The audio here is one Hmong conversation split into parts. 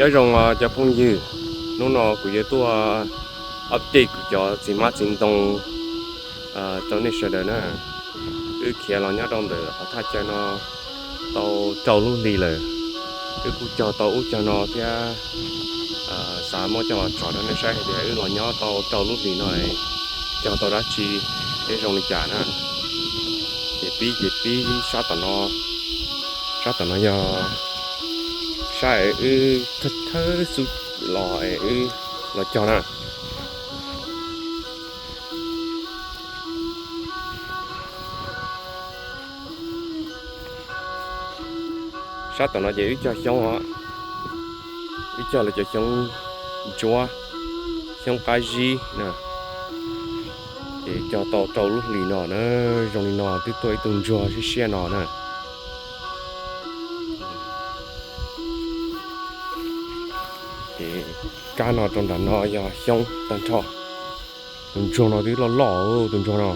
Nyob zoo cov phooj ywg, hnub no kuv yuav tuaj update kuv cov txiv hmab txiv ntoo rau nej sawv daws na. Wb khiav los nyob rau ntawm qhov thaj chaw no tau rau lub hlis lawm. Wb kuj cog tau ub cog no thiab xav muab coj los tsom rau nej saib hais tias wb los nyob tau rau lub hlis no cog tau dab tsi thiab zoo li cas na. Ces pib ces pib sab tom no, sab tom no yog sab es wb thawj xub los es wb los cog na. Sab tom no ces wb cog xyoob os, wb cog lawv cov xyoob ntsuab, xyoob qab zib na. Ces cog tau rau lub hlis no na, zoo li no twb tuaj ib tug ntsuag siab siab no na. Ces kab no rau nram no yog xyoob tag nrho. Tus ntsuag no twb loj loj tus ntsuag no.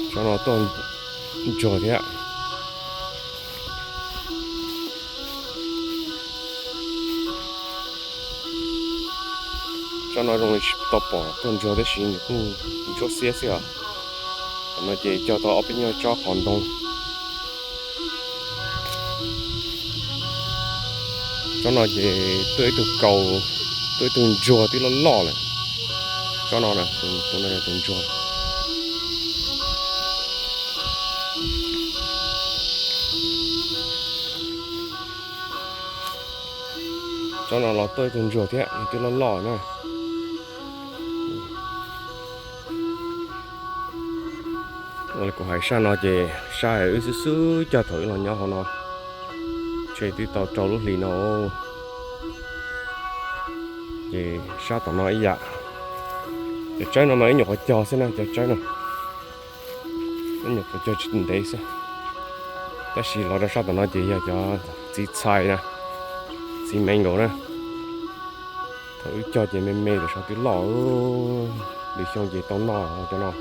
Tsob no tuaj ntsuag thiab. Tsob no zoo li tsis tau pom tuaj ntsuag tab sis nws kuj ntsuab xiab xwb os. Qhov no ces cog tau ob peb nyuag tsob qhov ntoo. Tsob no ces tuaj ib tug kaus, tuaj ib tug ntsuag twb loj loj lawm. Tsob no, tus no yog tus ntsuag. Tsob no los tuaj ib tug ntsuag thiab, nws twb loj loj na. Ua li kuv hais sab no ces sab wb xub xub cog thaum wb los nyob hauv no, ntshe twb tau rau lub hlis no. Ces sab tom no ib yam. Cov tsawb no mas wb nyuam qhuav cog xwb na, cov tsawb no wb nyuam qhuav cog tsis ntev xwb. Tab sis los rau sab tom no ces yog cov txiv txhais na, txiv mango na. Thaum wb cog ces me me tam sim no twb loj, lwm xyoo ces tau noj cov no.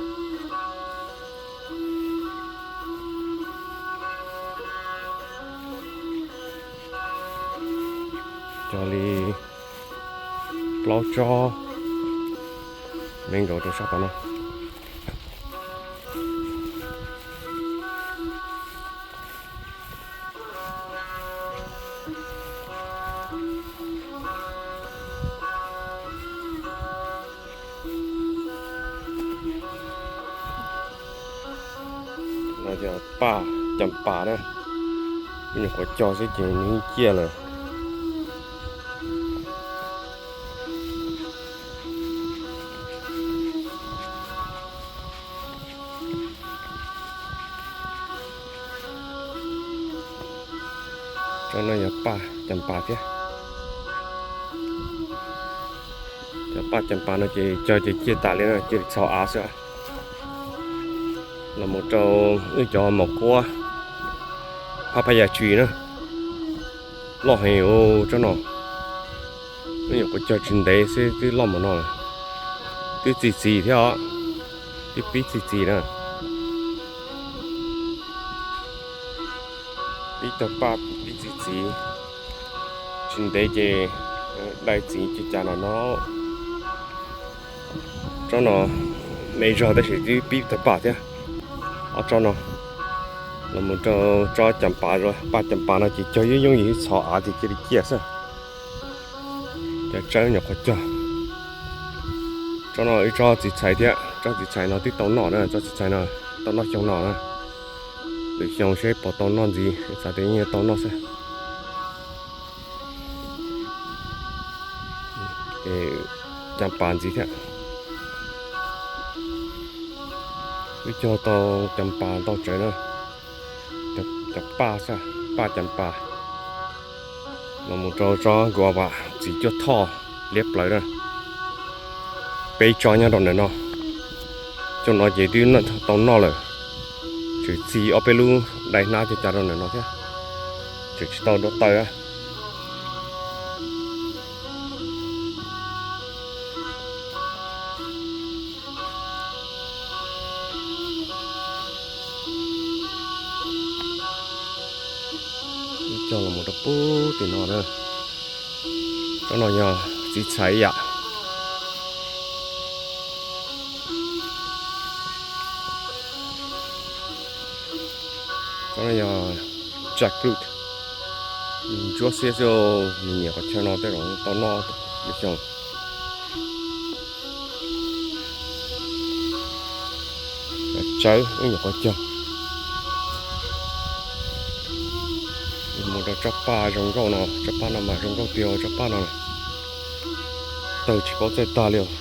Cog li plaub tsob mango rau sab tom no. No yog paj cas pas na, wb nyuam qhuav cog xwb ces nws yeej ciaj lawm. Tsob no yog paj cas pas thiab. Cov paj cas pas no ces cog ces ciaj tas li na, cia li txhos av xwb. Los mus rau wb cov maum kuab, phab phab yas tshis na, loj heev os tsob no. Wb nyuam qhuav cog tsis ntev xwb twb loj npaum no lawm. Twb txi txiv thiab os, twb pib txi txiv na. Pib tawg paj pib txi txiv, tsis ntev ces dai txiv ces cas no no. Tsob no me zog tab sis twb pib tawg paj thiab. Ob tsob no los mus rau tsob cas pas, paj cas pas no ces cog yooj yooj yim, txhos av ces cia li ciaj xwb. Cov tsawb nyuam qhuav cog. Tsob no ib tsob txiv txhais thiab, tsob txiv txhais no twb tau noj na, tsob txiv txhais no tau noj xyoo no na. Lwm xyoo seb puas tau noj ntxiv, xav tias yeej tau noj xwb. Ces cas pas ntxiv thiab. Wb cog tau cas pas ntau tsawv na. Cov paj xwb, paj cas pas. Los mus rau tsob guava txiv cuaj thoj liab plaws na. Peb tsob nyob rau ntawm no. Xyoo no ces twb tau noj lawm. Tseem txi ob peb lub dai hnab cog cas rau ntawm no thiab. Tseem tsis tau dua taw. Cog los mus rau pub tim no na. Tsob no yog txiv txhais ib yam. Tsob no yog jackfruit, ntsuab xiab xwb, nws nyiam qhov chaw no tej zaum tau noj ib xyoos. Tsawb ib nyuam qhuav cog. Mus rau tsob paj zoo nkauj no, tsob paj no mas zoo nkauj tiag, tsob paj no tawg tsis paub txawj tag li os.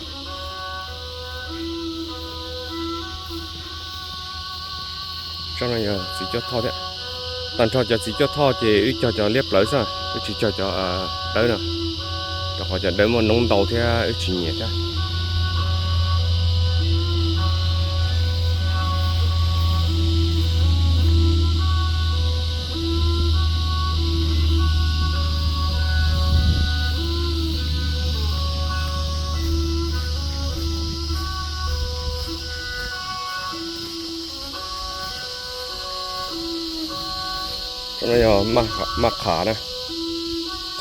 Tsob no yog txiv cuab thoj thiab. Tag nrho cov txiv cuab thoj ces wb cog cov liab plawv xwb, wb tsis cog cov dawb no, rau qhov cov dawb muaj noob ntau thiab wb tsis nyiam thiab. Tsob no yog maj qham na,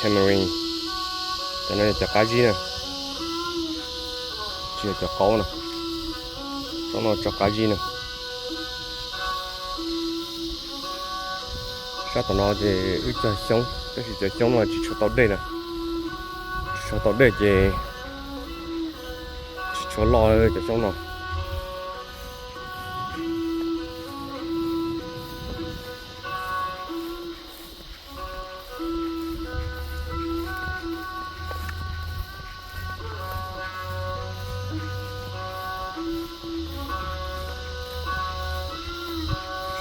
tamarind. Cov no yog cov qab zib na, tsis yog cov qaub na. Tsob no tsob qab zib na. Sab tom no ces wb cog xyoob, tab sis cov xyoob no tsis tshua tau dej na. Tsis tshua tau dej ces tsis tshua loj cov xyoob no.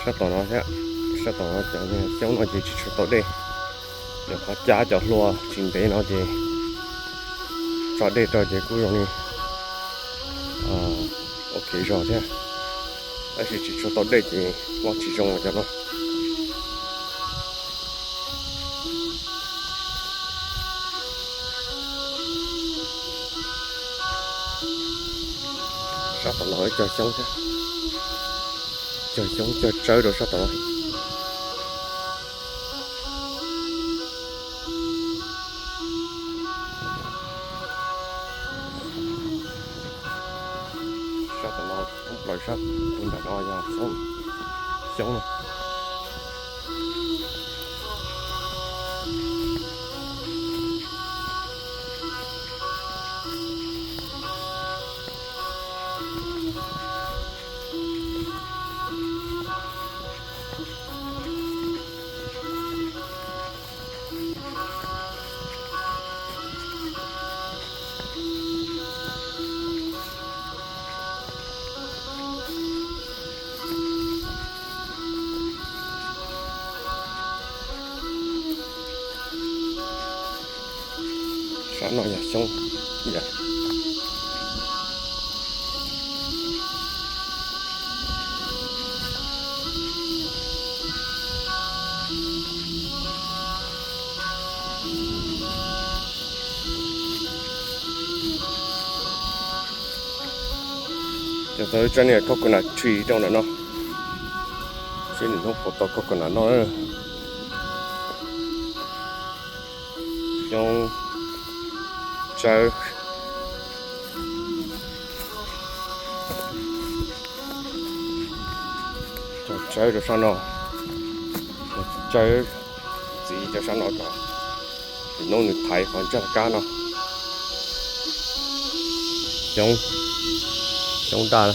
Sab tom no thiab, sab tom no cov xyoob no ces tsis tshua tau dej. Yog qhov cab cov hlua tsis ntev no ces tso dej rau ces kuj zoo li ok zog thiab, tab sis tsis tshua tau dej ces mob tsis zoo cov no. Sab tom no cog xyoob thiab, cog xyoob cog tsawb rau sab tom no. Sab tom no thoob plaws sab tus nram no yog xyoob na. Sab no yog xyoob. Cov tau tsob niag coconut tree rau ntawm no, seb nws hnub puas tau coconut noj. Xyoob, tsawb, cog tsawb rau sab no, tsawb txiv rau sab no kom hnub nws thaiv qhov ntsaj kab no. Xyoob, xyoob daj.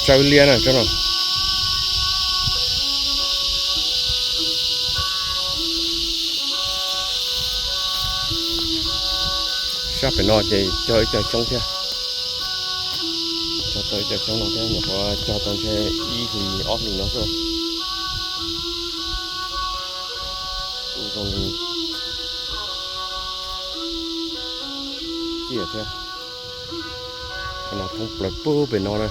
Tsawb liab na tsob no. Sab pem no ces cog ib co xyoob thiab. Cog tau ib co xyoob no thiab, nyuam qhuav cog tau ntshe ib hlis ob hlis no xwb. Kuj zoo li ciaj thiab. Qhov no thoob plaws pub pem no na,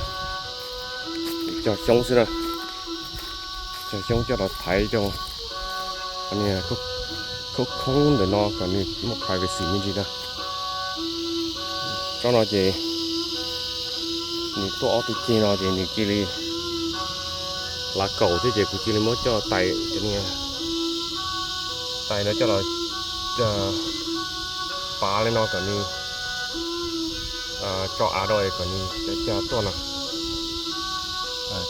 cog xyoob xwb na. Cog xyoob coj los thaiv rau qhov niag khoob khoob ntawm no kom nws muaj privacy me ntsis na. Tsob no ces nws tuaj ob tug ceg no ces nws cia li Lav kaum thiab ces kuv cia li muab coj tais, tais no coj los pav li no kom nws tso av rau kom nws cag cag tuaj no.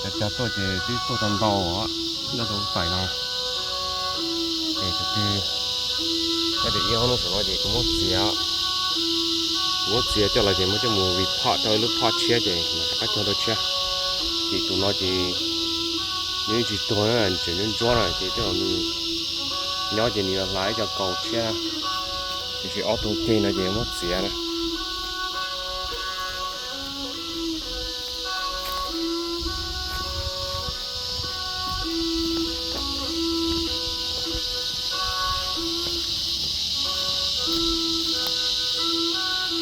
Cag cag tuaj ces twb tuaj tau ntau nyob rau tais no. Ces tus twg nyob tim ib ob hnub saum no ces kuv muab txiav, kuv muab txiav coj los ces muab coj mus repot rau ib lub pot tshiab ces mam rov qab cog rau tshiab. Ces tus no ces nws tsis tuag na, nws tseem ntsuab ntsuab na ces tej zaum nws nyob ces nws yuav hla ib co kaus tshiab na. Tiam sis ob tug ceg no ces muab txiav na.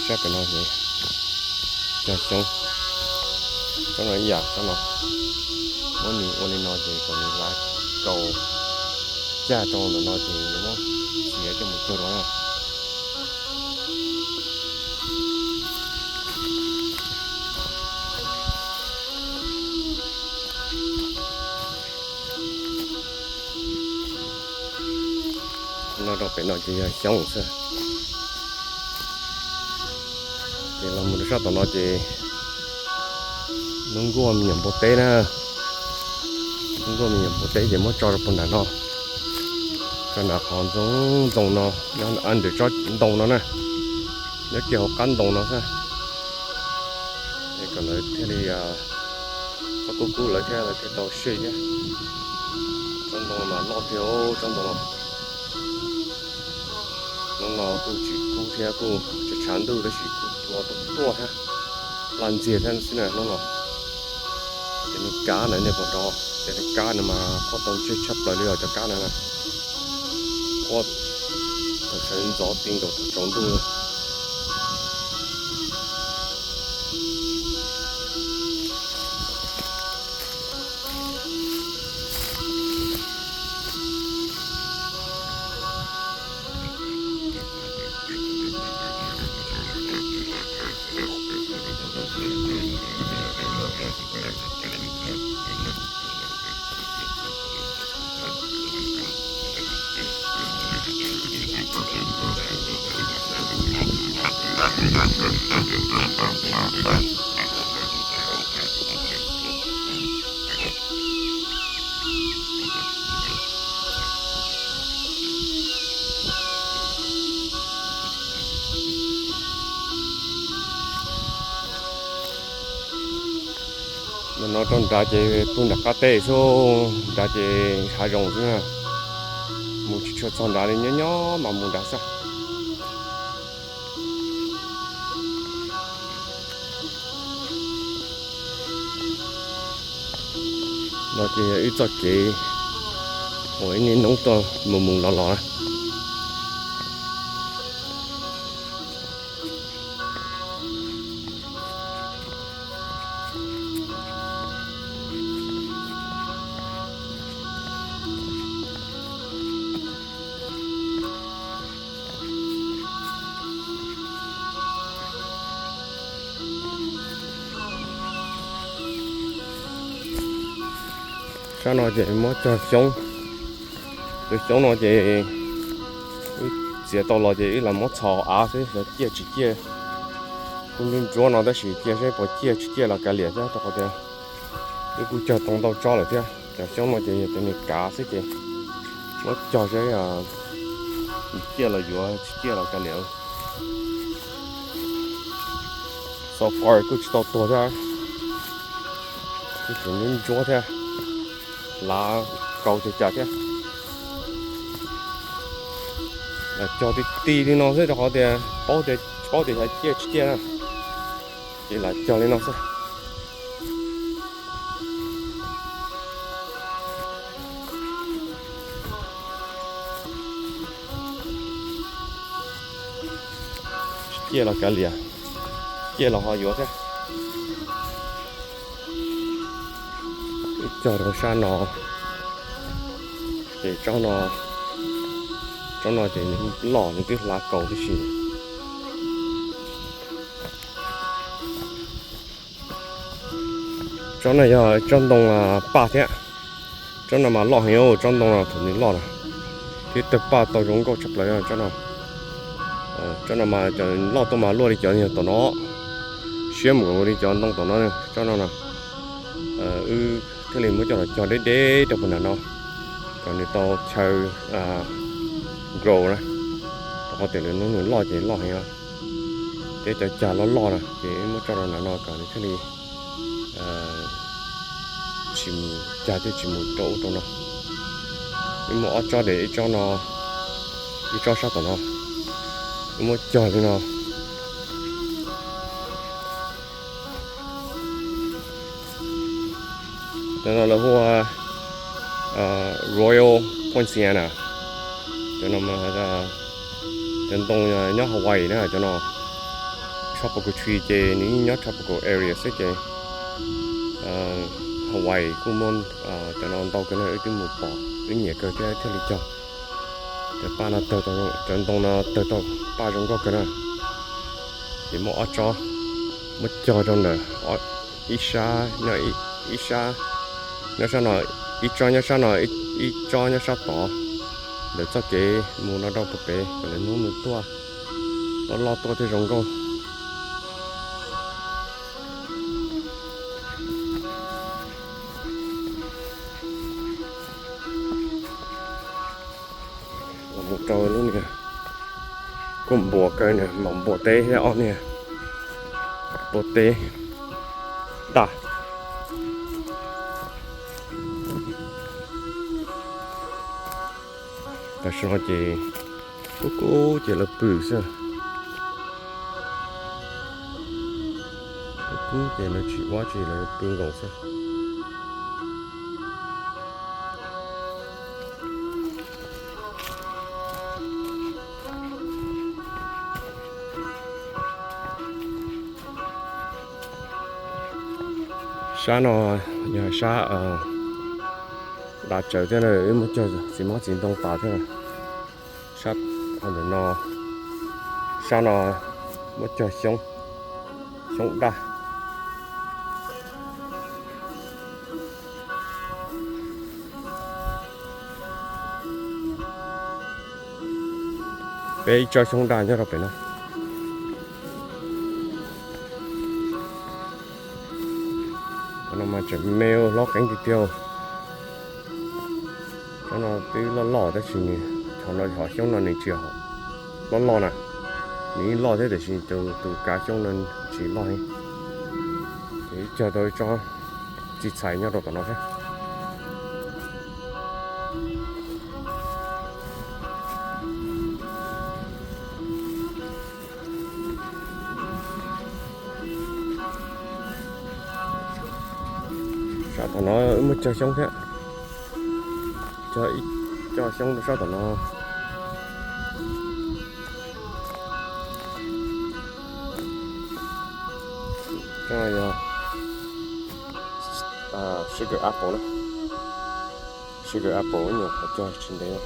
Sab pem no ces cog xyoob, tsob no ib yam tsob no, muab nws ua li no ces kom nws hla kaus cag rau ntawm no ces yuav muab txiav coj mus cog rau na. No rau pem no ces yog xyoob xwb. Ces los mus rau sab tom no ces lub nkuaj me nyuam npua teb na. Lub nkuaj me nyuam npua teb ces muab tso rau puag nram no, tso nram qhov ntoo no, nyob under tsob ntoo no na, nyob kiag hauv qab ntoo no xwb. Es kom lawv thiaj li txhob kub kub lawv thiab lawv thiaj tau sij thiab. Tsob ntoo mas loj tiag tsob ntoo no. Hnub no kuj tsis kub thiab kuj tshav tshav ntuj tab sis kuj tua tuaj tuaj thiab, laj ntxiag thiab xwb na hnub no. Cov niag kab ntawd nej pom nrov, cov niag kab no mas quaj tau ntseg tshaj plaws li os cov kab no na. Quaj thaum sawv ntxov ti nkaus thaum tsaus ntuj. No rau nrad ces pug nram qab teb xwb, nrad ces hav zoov xwb na. Mus tsis tshua txog nrad li, nyob nyob mas mus nrad xwb. No ces yog ib txoj kev uas ib niaj hnub tuaj mus mus los los na. Sab no ces muab cog xyoob. Cov xyoob no ces wb txiav tau los ces wb los muab txhos av xwb, xyov ciaj tsis ciaj. Kuj ntsuab ntsuab no tab sis cia seb puas ciaj tsis ciaj los kav liam xwb, rau qhov tias wb kuj cog tau ntau tsob lawm thiab. Cov xyoob no ces yog cov niag kav xwb ces muab cog seb ciaj los yuav, tsis ciaj los kav liam. So far kuj tsis tau tuag thiab, kuj tseem ntsuab ntsuab thiab, lav kaus cag cag thiab. Lam cog ti ti li no xwb rau qhov tias paub tias, tsis paub tias xyov ciaj tsis ciaj na, ces lam cog li no xwb. Tsis ciaj los kav liam, ciaj los ho yuav thiab. Wb cog rau sab no, ces tsob no, tsob no ces nws loj nws twb hlav kaus tib si. Tsob no yog tsob ntoo paj thiab. Tsob no mas loj heev, tsob ntoo no thaum nws loj na, thiab tawg paj tau zoo nkauj tshaj plaws tsob no. Tsob no mas cov loj tuaj mas luaj li cov tom no, siab mus nkaus li cov ntoo tom no. Tsob no no, wb thiaj li muab coj los cog deb deb rau puag nram no, kom nws tau chaw grow na, rau qhov tias lwm hnub nws loj ces loj heev os. Thiab cov cag loj loj na ces wb muab coj rau nram no kom nws thiaj li tsis mus cag thiab tsis mus rau ub rau no. Wb muab ob tsob ces ib tsob no, ib tsob sab tom no, wb muab cog li no. Cov no lawv hu ua Royal Poinciana. Cov no, cov ntoo nyob Hawaii na, cov no tropical tree ces nws yeej nyob tropical area xwb ces Hawaii kuj muaj cov no ntau kawg na, wb twb mus pom wb nyiam kawg thiab thiaj li cog. Cov paj no tawg, cov ntoo no tawg tau paj zoo nkauj kawg na. Ces muab ob tsob, muab cog rau ntawm ib sab, ib sab nyob sab no, ib tsob nyob sab no, ib tsob nyob sab tod, ntawm txoj kev mus no rau puag pem kom lwm hnub nws tuaj loj loj tuaj thiaj zoo nkauj. Los mus rau lub niag kuj npua kawg, niag maum npua teb thiab ob niag npua teb daj. Tam sim no ces kub kub ces lawv pw xwb. Kub kub ces lawv tsis ua tsi, lawv pw nkaus xwb. Sab no yog sab dav tsawv thiab na, wb muab cog txiv hmab txiv ntoo tas thiab. Sab ntawm no, sab no muab cog xyoob, xyoob daj. Peb ib tsob xyoob daj nyob rau pem no. Cov no mas tseem me hlob qeeb tiag tiag. Cov no twb loj loj tab sis nws, cov no hom xyoob no nws tsis loj loj na, nws yeej loj thiab tiam sis tus kav xyoob no tsis loj heev. Ces wb cog tau ib tsob txi txhais nyob rau tom no thiab. Sab tom no wb muab cog xyoob thiab, cog ib co xyoob rau sab tom no. Cov no yog sugar apple na, sugar apple ib nyuag qhov cog tsis ntev.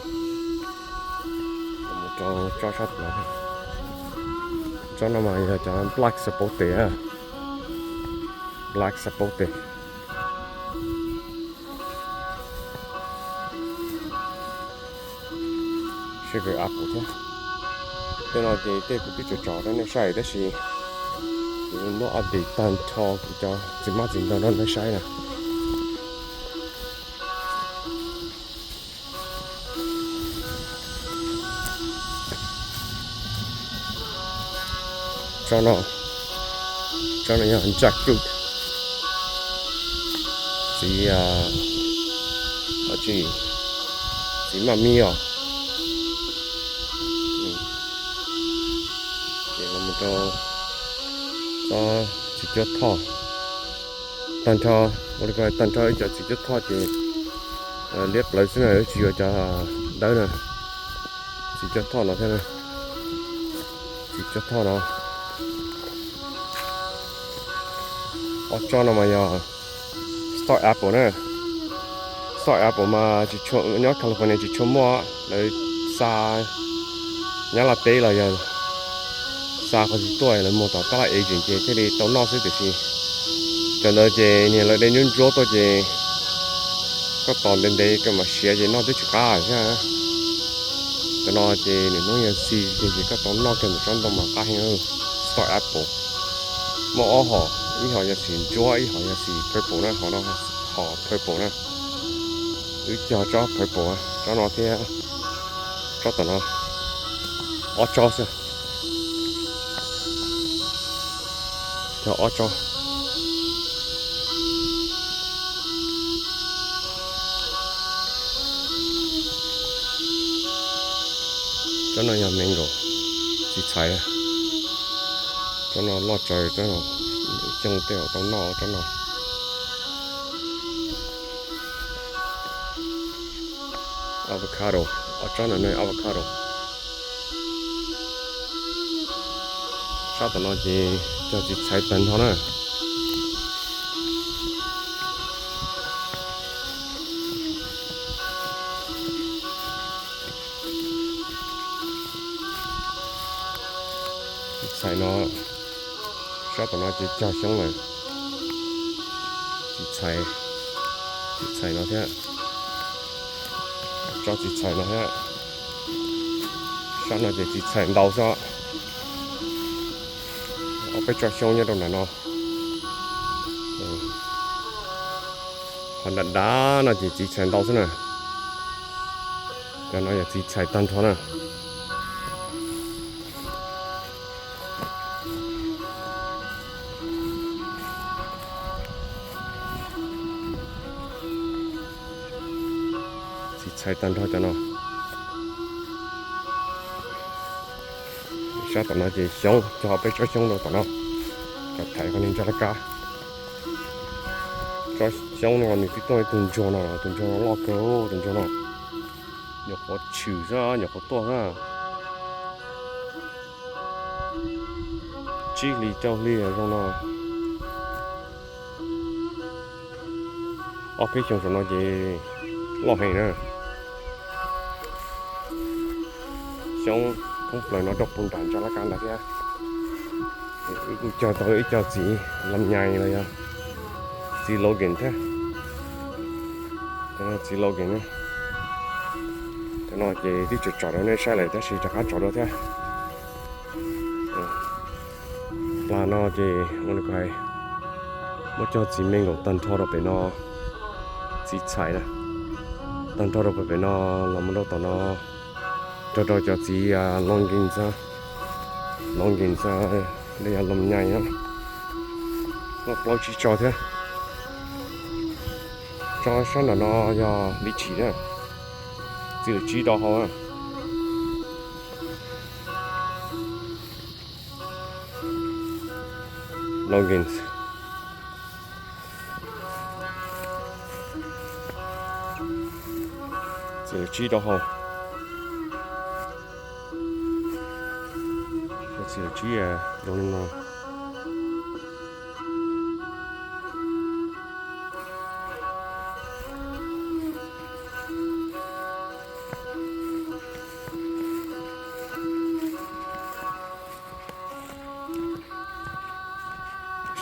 Mus rau tsob sab tom no, tsob no mas yog cov black sapote, black sapote, sugar apple thiab. Tej no ces tej kuv twb tso tso rau nej saib tab sis kuv muab update tag nrho kuv cov txiv hmab txiv ntoo rau nej saib na. Tsob no, tsob no yog jackfruit, txiv, txiv maj mib os. Ces los rau txiv cuab thoj. Tag nrho, ua li ko tag nrho ib co txiv cuab thoj ces liab plawv xwb na, tsis yuav cov dawb na. Txiv cuab thoj no thiab, txiv cuab thoj no. Ob tsob no mas yog star apple na. Star apple mas nyob California tsis tshua muaj, lawv xa Nyab Laj teb los yog xa qhov twg tuaj lawv muag tom tab laj agent ces thiaj li tau noj xwb tiam sis cov ntawd ces niag lawv de ntsuab ntsuab tuaj ces Koj tos ntev ntev koj mam siav ces noj twb tsis qab thiab. Cov no ces nws hnub yog season ces koj tau noj kiag ntawm tsob ntoo mas qab heev. Star apple, muaj ob hom, ib hom yog xim ntsuab, ib hom yog xim purple na, hom no hom purple na. Wb cog tsob purple, tsob no thiab tsob tom no, ob tsob xwb. Cog ob tsob. Tsob no yog mango, txiv txhais. Tsob no loj tsawv, tsob no xyoo tej zaum tau noj tsob no. Avocado, ob tsob no ne avocado. Sab tom no ces cog txiv txhais tag nrho na. Txiv txhais no, sab tom no ces cog xyoob lawm. Txiv txhais, txiv txhais no thiab, tsob txiv txhais no thiab. Sab no ces txiv txhais ntau xwb. Ob peb tsob xyoob nyob rau nram no. Qhov nram dav no ces txiv txhais ntau xwb na. Cov no yog txiv txhais tag nrho na. Txiv txhais tag nrho cov no. Sab tom no ces xyoob, cog peb tsob xyoob rau tom no kom thaiv qhov niag ntsa laj kab. Tsob xyoob no nws twb tuaj ib tug ntsuag no, tus ntsuag no loj kawg, tus ntsuag no nyuam qhuav tshwm xwb, nyuam qhuav tuaj xwb. Tsib hlis rau hli zoo no. Ob peb xyoo saum no ces loj heev na. Xyoob thoob plaws no rau puag nram ntsa laj kab ntawd thiab. Wb kuj cog tau ib co txiv lam nyais los yog txiv Logan thiab. Cov no txiv Logan. Cov no ces twb tsom tsom rau nej saib lawm tab sis rov qab tsom dua thiab. Plas no ces ua li ko hais, muab cog txiv mango tag nrho rau pem no, txiv txhais na, tag nrho rau pem no los mus rau tom no, rau rau cov txiv longans, longans los yog lam nyais, muaj plaub tsib tsob thiab. Tsob sab nram no yog li chim na, txiv lwm tsib rau hauv. Longans, txiv lwm tsib rau hauv. Txiv lwm tsib zoo li no.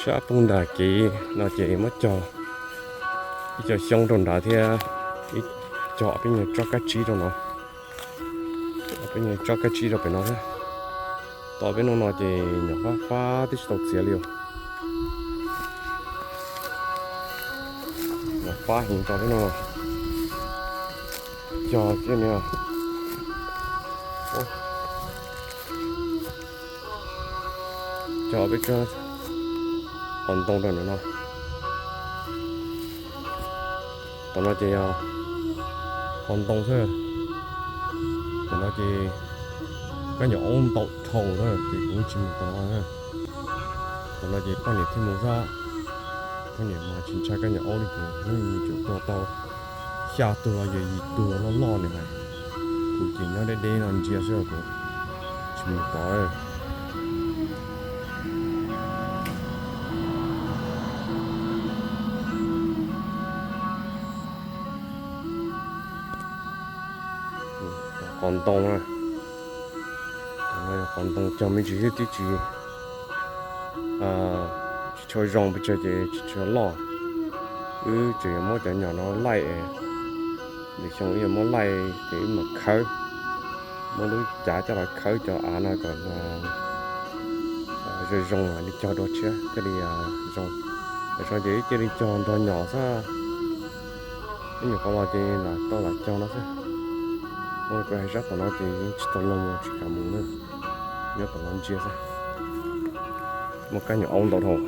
Sab puag nram kev no ces muab cog ib co xyoob rau nrad thiab, ib co peb nyuag tsob kab tsib rau no, peb nyuag tsob kab tsib rau pem no thiab. Tom peb no no ces nyuam fab fab twb tsis tau txiav li os. Nyuam fab heev tom peb no. Cog kiag ni. Cog peb tsob qos ntoo rau ntawm no. Tom no ces yog qos ntoo xwb. Tom no ces kab nyuam aub ntau dhau na ces kuv tsis mus tom no. Tom no ces poj niam thiaj mus xwb. Poj niam mas tsis ntshai kab nyuam aub li, kuv hnub nws tsum tua tau xya tug los yog yim tug loj loj nws hais. Kuv ces nyob deb deb no ntsia xwb kuv tsis mus tod. Qos ntoo na, qos ntoo cog me ntsis xwb twb tsis, tsis tshua zoo pes tsawg ces tsis tshua loj. Wb tseem yuav muab cov nyom no laij es Lwm xyoo wb yuav muab laij ces wb mam khawb, muab lub cav coj los khawb cov av no kom zoo zoo li cog dua tshiab thiaj li zoo. Tam sim no ces wb cia li cog nrog nyom xwb, ib nyuam qhuav los ces lam tau lam cog no xwb. Ua li kuv hais sab tom no ces yeej tsis tau loo mus tsis kam mus na, nyob tom no ntsia xwb. Muaj kab nyuam aub ntau dhau.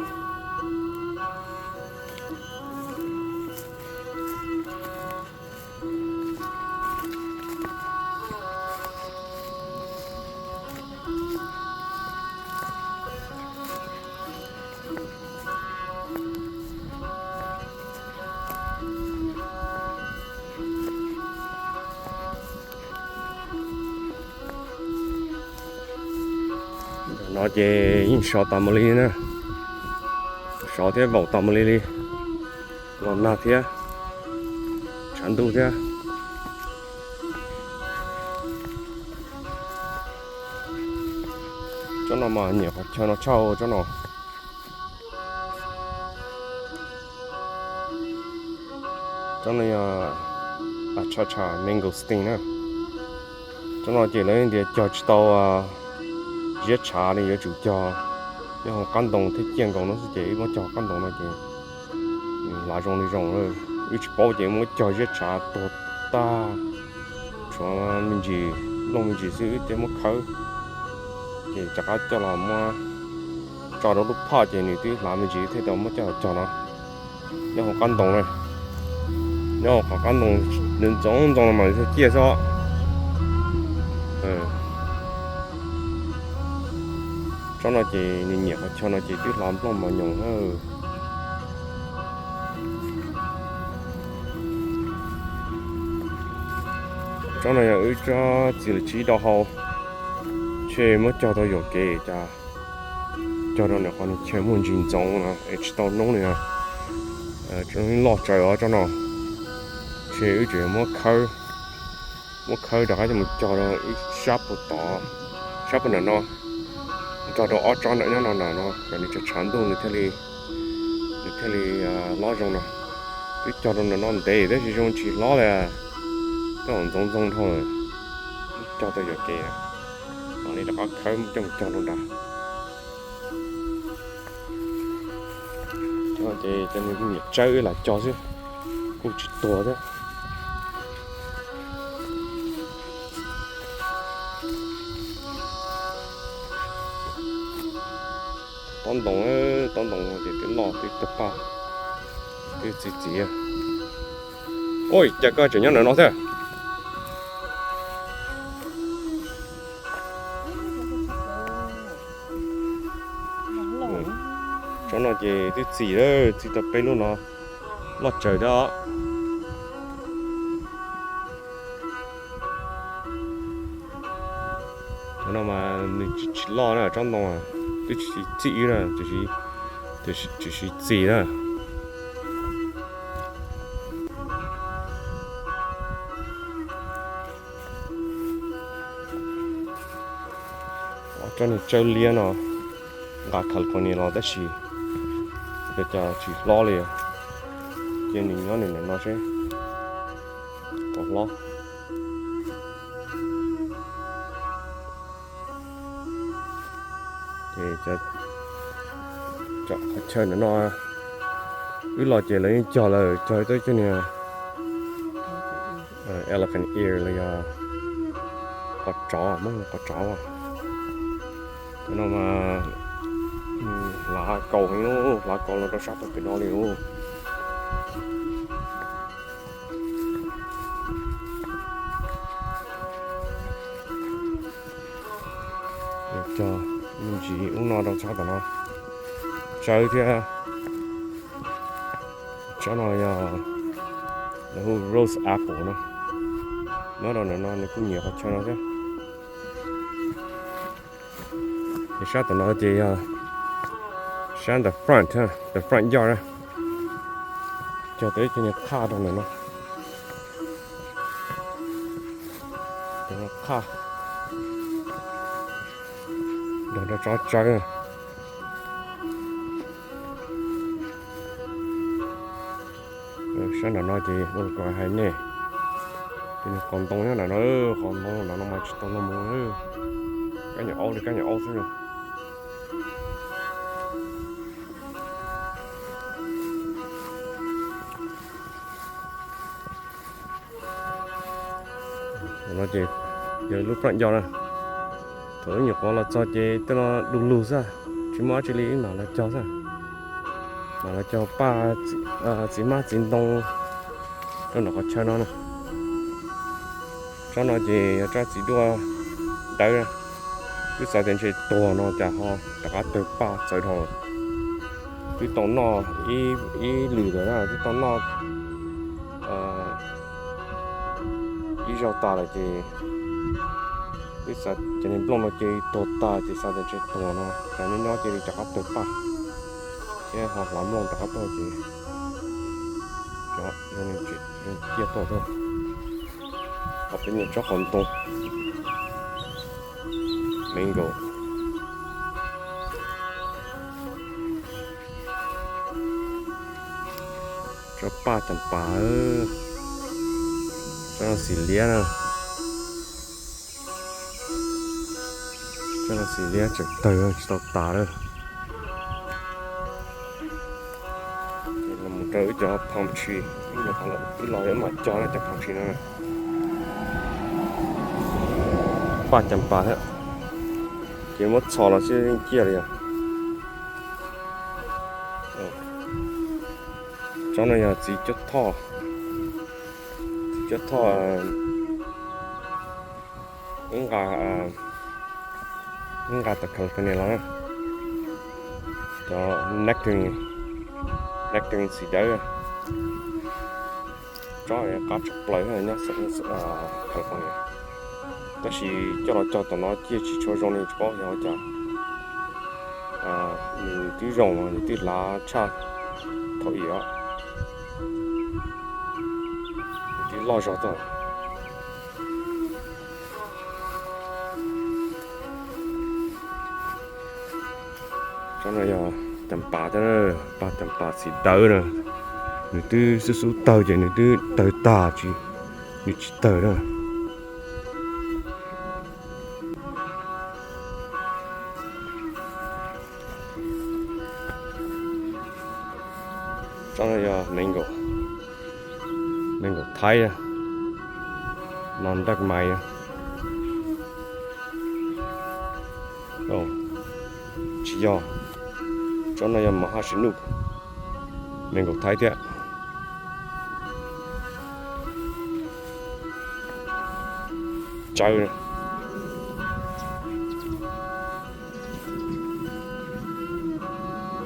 No ces yeej sov tas mus li na, sov thiab vaum tas mus li li, los nag thiab, tshav ntuj thiab. Tsob no mas nyiam qhov chaw no tshaj tsob no. Tsob no yog achacha mangosteen na. Tsob no ces lawv tias cog tsis tau ziab tshav li, yuav tsum cog nyob hauv qab ntoo thiab ciaj nkaus no xwb ces wb muab cog hauv qab ntoo no ces nws hlav zoo li zoo. Wb tsis paub ces muab cog ziab tshav tuag tag, tshuav me ntsis, looj me ntsis xwb wb thiaj muab khawb. Ces rov qab coj los muab tso rau lub phaj ces nws twb hlav me ntsis thiaj tau muab coj los cog no. Nyob hauv qab ntoo na, nyob hauv qab ntoo ntxoov ntxoo no mas nws thiaj ciaj xwb. Tsob no ces nws nyiam qhov chaw no ces twb hlav nplooj mos nyoos na. Tsob no yog wb tsob txiv lws tsib do hau, ntshe muab cog tau yuam kev cas, cog rau nws qhov nws chaw muaj ntsis ntxoov no es tsis tau noob li. Loj tsawv os tsob no, ntshe wb tseem muab khawb, muab khawb rov qab coj mus cog rau ib sab puag tod, sab puag nram no, nrog rau ob tsob nram nyob no nram no kom nws tshav tshav ntuj nws thiaj li, nws thiaj li hlob zoo no. Twb cog rau nram no ntev tab sis zoo tsis hlob li, twb ntxoov ntxoo dhau lawm, cog tau yuam kev, mam li rov qab khawb coj mus cog rau nrad. Ces cov niag kuj nyiam tsawb lam cog xwb, kuj tsis tuag thiab. Tob ntoo, tob ntoo ces twb loj twb tawg paj, twb txi txiv. Ua cas koj tseem nyob ntawm no thiab? Tsob no ces twb txi lawm, txi tau peb lub no, loj tsawv thiab os. Cov no mas nws tsis loj na, tsob ntoo twb tsis txi na, tiam sis txi na. Tsob niag tsawb liab no nqa California los tab sis ua cas tsis hlob li. Cia nws nyob nws ntawm no seb puas hlob. Ces qhov chaw ntawm no wb los ces lawv yeej cog lawm, cog tau cov niag elephant ear los yog qov tsov, muab qov tsov. Cov no mas hlav kaus heev, hlav kaus los rau sab tom pem no li os. Cog me ntsis ub no rau tsob tom no, tsawb thiab. Tsob no yog lawv hu rose apple no, nyob rau ntawm no nws kuj nyiam qhov chaw no thiab. Ces sab tom no ces yog sab the front, the front yard na. Cog tau ib co niag qhaj rau ntawm no, qhaj nrog rau tsob tsawb. Sab nram no ces ua kom hais nej, Qos ntoo nyob nram no, qos ntoo nram no mas tsis tau luag mus. Kab nyuam aub li kab nyuam aub xwb. No ces yog lub plaj nco na. Thaum wb nyuam qhuav los txog ces tej no du lug xwb, tsis muaj dab tsi li, wb mam los cog xwb. Mam los cog paj txiv hmab txiv ntoo rau nram qhov chaw no na. Tsob no ces yog tsob txiv duaj dawb. Twb xav tias ntshe tuag no cas ho rov qab tawg paj txawv dhau. Twb tau noj ib lwm lawm na, twb tau noj ib zaug tas lawm ces twb xav cov niag nplooj no ces tuag tag ces xav tias ntshe tuag no cas nyob nyob cia li rov qab tawg paj thiab ho hlav nplooj rov qab tuaj ces ciaj tuaj tuaj. Ho peb nyiam tsob qos ntoo, mango, tsob paj cas pas, tsob no xim liab na. Tsob no xim liab tseem tawg tsis tau tas lawm. Los mus rau wb cov palm tree, wb los wb mam cog cov palm tree no. Paj cas pas thiab, ces muab txhos los xwb yeej ciaj li os. Tsob no yog txiv cuab thoj, txiv cuab thoj ib nqa, ib nqa tom California los na. Cov nectarine, nectarine xim dawb, tsob qab tshaj plaws nyob California. Tab sis coj los cog tom no ciaj tsis tshua zoo li, tsis paub yog ua cas. Nws twb zoo, nws twb hlav tshaj thaum ub os. Nws twb loj zog tuaj. Tsob no yog cas pas thiab, paj cas pas xim dawb na. Nws twb xub xub tawg ces nws twb tawg tag tsis, nws tsis tawg na. Tsob no yog mango, mango Thaib, no ntaj mais. Tsis yog, tsob no yog mos haj sib nuj, mango Thaib thiab. Tsawb,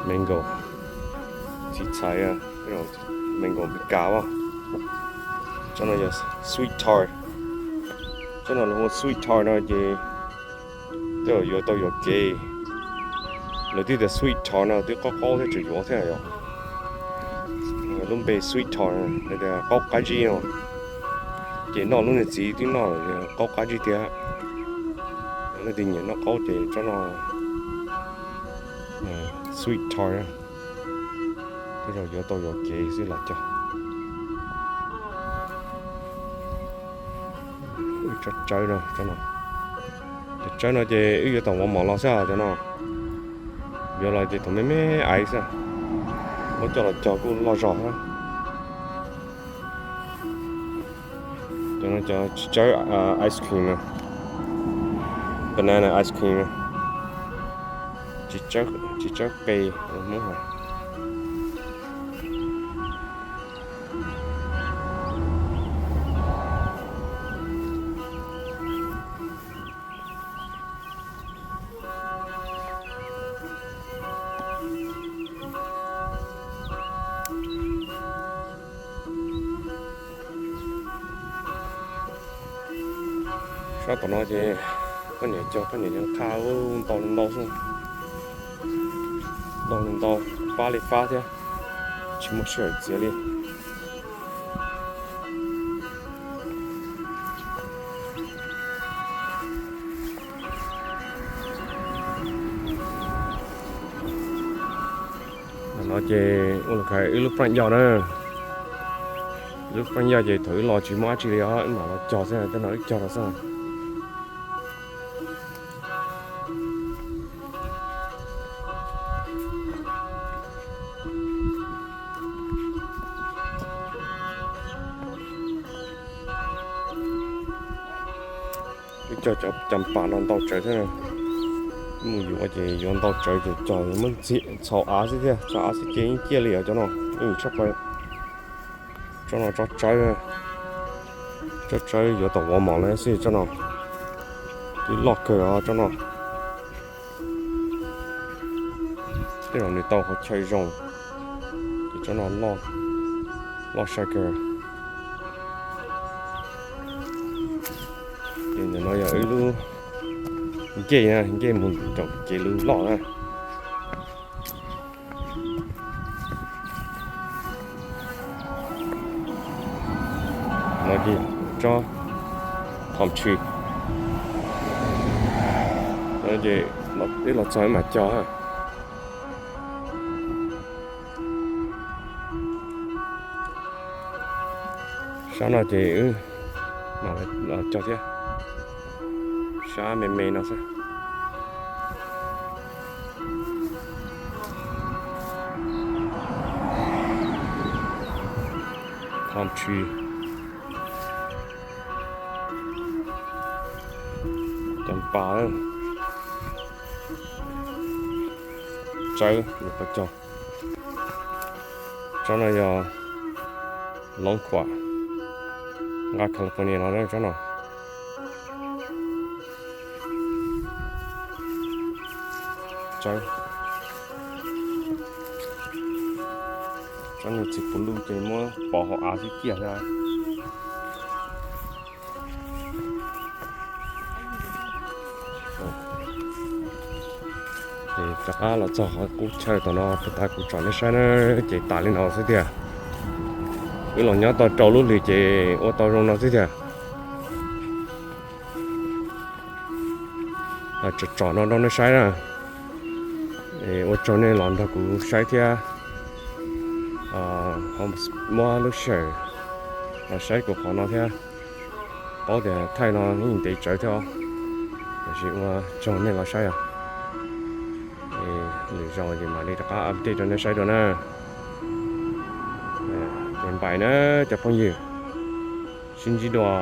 mango, txiv txhais, mango Meskas. Tsob no yog sweet tart, tsob no lawv hu sweet tart no ces tej zaum yuav tau yuam kev. Lawv twb tias sweet tart no twb qaub qaub thiab tseem yuav thiab yom. Lub npe sweet tart tias qaub qab zib no, ces noj lub niag txiv twb noj qaub qab zib thiab. Leej twg nyiam noj qaub ces tsob no sweet tart, tej zaum yuav tau yuam kev xwb los cog. Tsob tsawb no, cov tsawb no ces wb yuav tom Walmart los xwb cov no. Yuav los ces thaum me me aiv xwb, muab coj los cog kuj loj zog thiab. Cov no cov txiv tsawb ice cream no, banana ice cream no, txiv tsawb qe Hmoob hais. Sab tom no ces poj niam cog poj niam cov qhaj ntau li ntau xwb, ntau li ntau, fab li fab thiab, tsis muaj sij hawm txiav li. No ces ua li hais wb lub paj nco na, Lub feeb yaj ces thaum wb los tsis muaj dab tsi li os, wb mam los cog xwb, cov no wb cog los xwb. Wb cog cov cas pas no ntau tsawv thiab. Mus yuav ces yuav ntau tsawv ces cog muab txhom av xwb thiab, txhom av xwb ces yeej ciaj li os cov no. Tshaj plaws. Tsob no tsob tsawb, tsob tsawb yuav tau ua mos lawm xwb tsob no. Twb loj kawg os tsob no. Tej zaum nws tau qhov chaw zoo, ces tsob no loj sai kawg. Ces ntawm no yog wb lub ncej, ncej mus rau kev lub loj na. No ces tsob palm tree, ces wb los txog wb mam cog. Sab no ces wb mam los cog thiab. Sab me me no xwb. Palm tree, cas pas, tsawb, tsob no yog loov khuam, nqa California no tsob no. Tsob no txiv puv luj ces muab pov hauv av xwb ciaj thiab. Ces rov qab los txog qhov qub chaw tom no, puag ta kuv tsom nej saib na, ces tas li no xwb tiag. Wb los nyob tau rau lub hlis ces ua tau zoo no xwb tiag. Tsom tsom no rau nej saib na. Ua tsaug nej los nrog kuv saib thiab. Muab lub sij hawm los saib kuv qhov no thiab. Paub tias thaij no yeej ntev tsawv thiab os, tiam sis ua tsaug nej los saib os. Lwm zaus ces mam li rov qab update rau nej saib dua na. Ces npais na cov phooj ywg, sib ntsib dua.